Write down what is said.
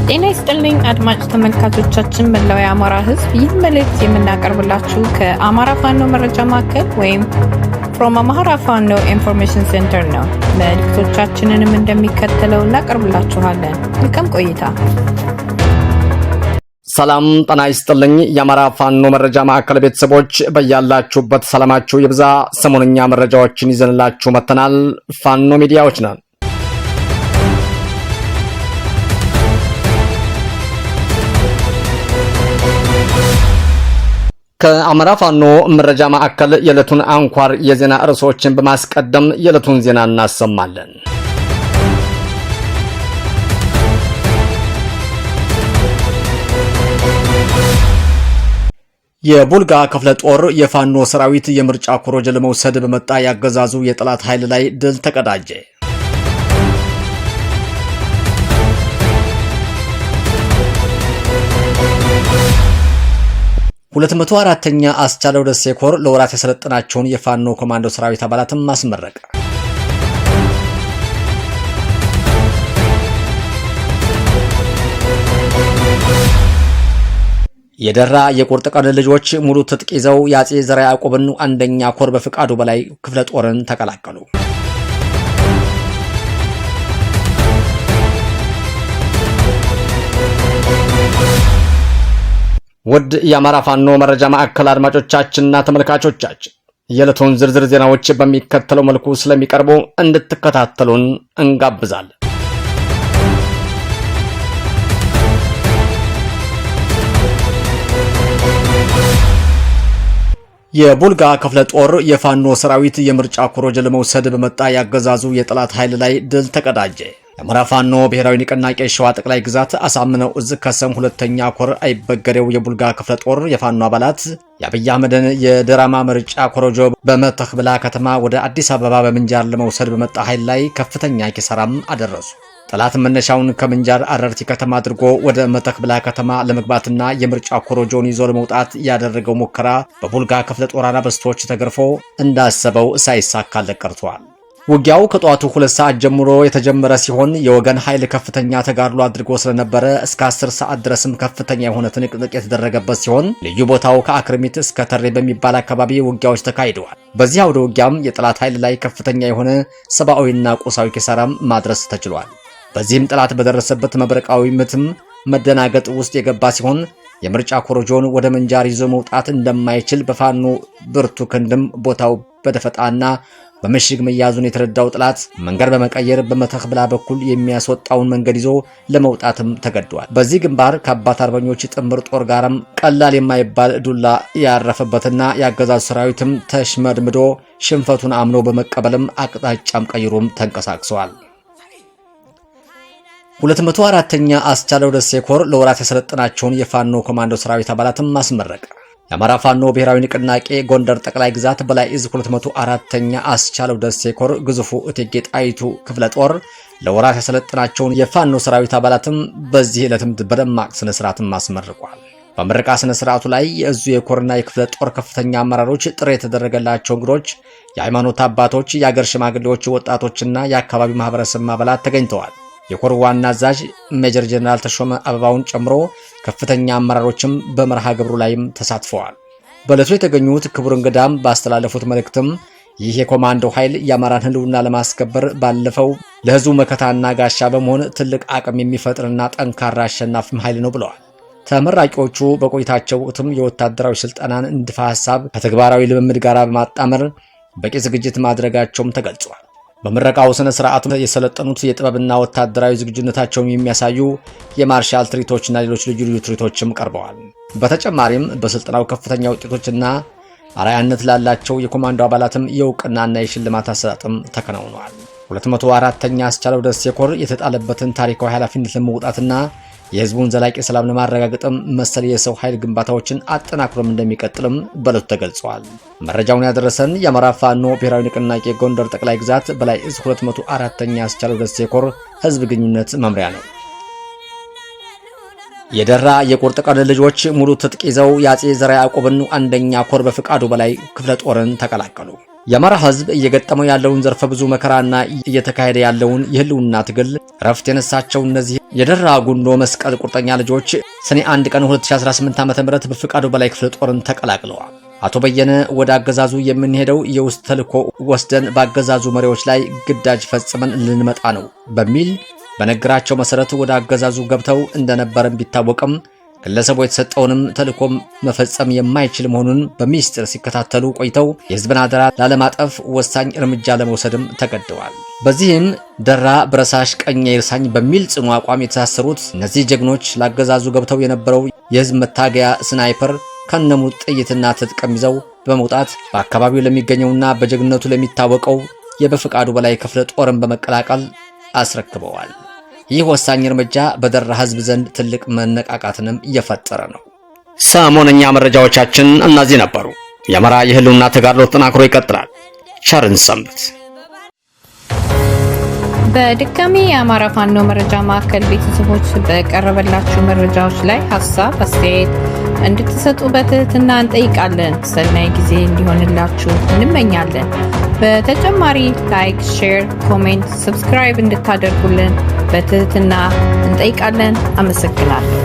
ጤና ይስጥልኝ አድማጭ ተመልካቾቻችን፣ መላው የአማራ ሕዝብ፣ ይህ መልእክት የምናቀርብላችሁ ከአማራ ፋኖ መረጃ ማዕከል ወይም from Amhara Fano Information Center ነው። መልእክቶቻችንንም እንደሚከተለው እናቀርብላችኋለን። መልካም ቆይታ። ሰላም ጤና ይስጥልኝ። የአማራ ፋኖ መረጃ ማዕከል ቤተሰቦች፣ በያላችሁበት ሰላማችሁ ይብዛ። ሰሞነኛ መረጃዎችን ይዘንላችሁ መጥተናል። ፋኖ ሚዲያዎች ነን። ከአማራ ፋኖ መረጃ ማዕከል የዕለቱን አንኳር የዜና ርዕሶችን በማስቀደም የዕለቱን ዜና እናሰማለን። የቡልጋ ክፍለ ጦር የፋኖ ሰራዊት የምርጫ ኮሮጆ ለመውሰድ በመጣ ያገዛዙ የጠላት ኃይል ላይ ድል ተቀዳጀ። 204ኛ አስቻለው ደሴ ኮር ለወራት ያሰለጠናቸውን የፋኖ ኮማንዶ ሰራዊት አባላትም አስመረቀ። የደራ የቁርጥ ቀን ልጆች ሙሉ ትጥቅ ይዘው የአጼ ዘርዓ ያዕቆብን አንደኛ ኮር በፍቃዱ በላይ ክፍለ ጦርን ተቀላቀሉ። ውድ የአማራ ፋኖ መረጃ ማዕከል አድማጮቻችንና ተመልካቾቻችን፣ የዕለቱን ዝርዝር ዜናዎች በሚከተለው መልኩ ስለሚቀርቡ እንድትከታተሉን እንጋብዛለን። የቡልጋ ክፍለ ጦር የፋኖ ሰራዊት የምርጫ ኮሮጆ ለመውሰድ በመጣ ያገዛዙ የጠላት ኃይል ላይ ድል ተቀዳጀ። የአማራ ፋኖ ብሔራዊ ንቅናቄ ሸዋ ጠቅላይ ግዛት አሳምነው እዝ ከሰም ሁለተኛ ኮር አይበገሬው የቡልጋ ክፍለ ጦር የፋኖ አባላት የአብይ አህመድን የድራማ ምርጫ ኮረጆ በመተክብላ ከተማ ወደ አዲስ አበባ በምንጃር ለመውሰድ በመጣ ኃይል ላይ ከፍተኛ ኪሳራም አደረሱ። ጠላት መነሻውን ከምንጃር አረርቲ ከተማ አድርጎ ወደ መተክብላ ከተማ ለመግባትና የምርጫ ኮረጆን ይዞ ለመውጣት ያደረገው ሙከራ በቡልጋ ክፍለ ጦር አናብስቶች ተገርፎ እንዳሰበው ሳይሳካለት ቀርቷል። ውጊያው ከጠዋቱ 2 ሰዓት ጀምሮ የተጀመረ ሲሆን የወገን ኃይል ከፍተኛ ተጋድሎ አድርጎ ስለነበረ እስከ 10 ሰዓት ድረስም ከፍተኛ የሆነ ትንቅንቅ የተደረገበት ሲሆን ልዩ ቦታው ከአክርሚት እስከ ተሬ በሚባል አካባቢ ውጊያዎች ተካሂደዋል። በዚህ አውደ ውጊያም የጠላት ኃይል ላይ ከፍተኛ የሆነ ሰብአዊና ቁሳዊ ኪሳራም ማድረስ ተችሏል። በዚህም ጠላት በደረሰበት መብረቃዊ ምትም መደናገጥ ውስጥ የገባ ሲሆን የምርጫ ኮረጆን ወደ ምንጃር ይዞ መውጣት እንደማይችል በፋኖ ብርቱ ክንድም ቦታው በደፈጣና በምሽግ መያዙን የተረዳው ጠላት መንገድ በመቀየር በመተክብላ በኩል የሚያስወጣውን መንገድ ይዞ ለመውጣትም ተገዷል። በዚህ ግንባር ከአባት አርበኞች ጥምር ጦር ጋርም ቀላል የማይባል ዱላ ያረፈበትና የአገዛዙ ሰራዊትም ተሽመድምዶ ሽንፈቱን አምኖ በመቀበልም አቅጣጫም ቀይሮም ተንቀሳቅሰዋል። 204ኛ አስቻለው ደሴ ኮር ለወራት ያሰለጠናቸውን የፋኖ ኮማንዶ ሰራዊት አባላትም አስመረቀ። የአማራ ፋኖ ብሔራዊ ንቅናቄ ጎንደር ጠቅላይ ግዛት በላይ እዝ 204ኛ አስቻለው ደሴ ኮር ግዙፉ እቴጌ ጣይቱ ክፍለ ጦር ለወራት ያሰለጠናቸውን የፋኖ ሰራዊት አባላትም በዚህ ዕለትም በደማቅ ስነ ስርዓትም አስመርቋል። በምረቃ ስነ ስርዓቱ ላይ የእዙ የኮርና የክፍለ ጦር ከፍተኛ አመራሮች፣ ጥሪ የተደረገላቸው እንግዶች፣ የሃይማኖት አባቶች፣ የአገር ሽማግሌዎች፣ ወጣቶችና የአካባቢው ማህበረሰብ አባላት ተገኝተዋል። የኮር ዋና አዛዥ ሜጀር ጀነራል ተሾመ አበባውን ጨምሮ ከፍተኛ አመራሮችም በመርሃ ግብሩ ላይም ተሳትፈዋል። በዕለቱ የተገኙት ክቡር እንግዳም ባስተላለፉት መልእክትም ይህ የኮማንዶ ኃይል የአማራን ሕልውና ለማስከበር ባለፈው ለህዝቡ መከታና ጋሻ በመሆን ትልቅ አቅም የሚፈጥርና ጠንካራ አሸናፊም ኃይል ነው ብለዋል። ተመራቂዎቹ በቆይታቸው ወቅትም የወታደራዊ ስልጠናን ንድፈ ሐሳብ ከተግባራዊ ልምምድ ጋር በማጣመር በቂ ዝግጅት ማድረጋቸውም ተገልጿል። በምረቃው ስነ ስርዓቱ የሰለጠኑት የጥበብና ወታደራዊ ዝግጁነታቸውን የሚያሳዩ የማርሻል ትርኢቶችና ሌሎች ልዩ ልዩ ትርኢቶችም ቀርበዋል። በተጨማሪም በስልጠናው ከፍተኛ ውጤቶችና አርአያነት ላላቸው የኮማንዶ አባላትም የእውቅናና የሽልማት አሰጣጥም ተከናውኗል። 204ኛ አስቻለው ደሴ ኮር የተጣለበትን ታሪካዊ ኃላፊነት ለመውጣትና የህዝቡን ዘላቂ ሰላም ለማረጋገጥም መሰል የሰው ኃይል ግንባታዎችን አጠናክሮም እንደሚቀጥልም በዕለቱ ተገልጿል። መረጃውን ያደረሰን የአማራ ፋኖ ብሔራዊ ንቅናቄ ጎንደር ጠቅላይ ግዛት በላይ እዝ 204ኛ አስቻለው ደሴ ኮር ህዝብ ግንኙነት መምሪያ ነው። የደራ የቁርጥ ቀን ልጆች ሙሉ ትጥቅ ይዘው የአጼ ዘርዓ ያዕቆብን አንደኛ ኮር በፍቃዱ በላይ ክፍለ ጦርን ተቀላቀሉ። የአማራ ሕዝብ እየገጠመው ያለውን ዘርፈ ብዙ መከራና እየተካሄደ ያለውን የህልውና ትግል ረፍት የነሳቸው እነዚህ የደራ ጉንዶ መስቀል ቁርጠኛ ልጆች ሰኔ 1 ቀን 2018 ዓ.ም በፍቃዱ በላይ ክፍለ ጦርን ተቀላቅለዋል። አቶ በየነ ወደ አገዛዙ የምንሄደው የውስጥ ተልዕኮ ወስደን በአገዛዙ መሪዎች ላይ ግዳጅ ፈጽመን ልንመጣ ነው በሚል በነገራቸው መሰረት ወደ አገዛዙ ገብተው እንደነበረም ቢታወቅም ግለሰቡ የተሰጠውንም ተልዕኮም መፈጸም የማይችል መሆኑን በሚስጥር ሲከታተሉ ቆይተው የህዝብን አደራ ላለማጠፍ ወሳኝ እርምጃ ለመውሰድም ተገደዋል። በዚህም ደራ ብረሳሽ ቀኝ ይርሳኝ በሚል ጽኑ አቋም የተሳሰሩት እነዚህ ጀግኖች ላገዛዙ ገብተው የነበረው የህዝብ መታገያ ስናይፐር ከነሙሉ ጥይትና ትጥቅም ይዘው በመውጣት በአካባቢው ለሚገኘውና በጀግንነቱ ለሚታወቀው የበፍቃዱ በላይ ክፍለ ጦርን በመቀላቀል አስረክበዋል። ይህ ወሳኝ እርምጃ በደራ ህዝብ ዘንድ ትልቅ መነቃቃትንም እየፈጠረ ነው። ሰሞነኛ መረጃዎቻችን እነዚህ ነበሩ። የአማራ የህልውና ተጋድሎ ተጠናክሮ ይቀጥላል። ቸር እንሰንብት። በድጋሚ የአማራ ፋኖ መረጃ ማዕከል ቤተሰቦች በቀረበላችሁ መረጃዎች ላይ ሀሳብ፣ አስተያየት እንድትሰጡ በትህትና እንጠይቃለን። ሰናይ ጊዜ እንዲሆንላችሁ እንመኛለን። በተጨማሪ like፣ share፣ comment፣ subscribe እንድታደርጉልን በትህትና እንጠይቃለን። አመሰግናለሁ።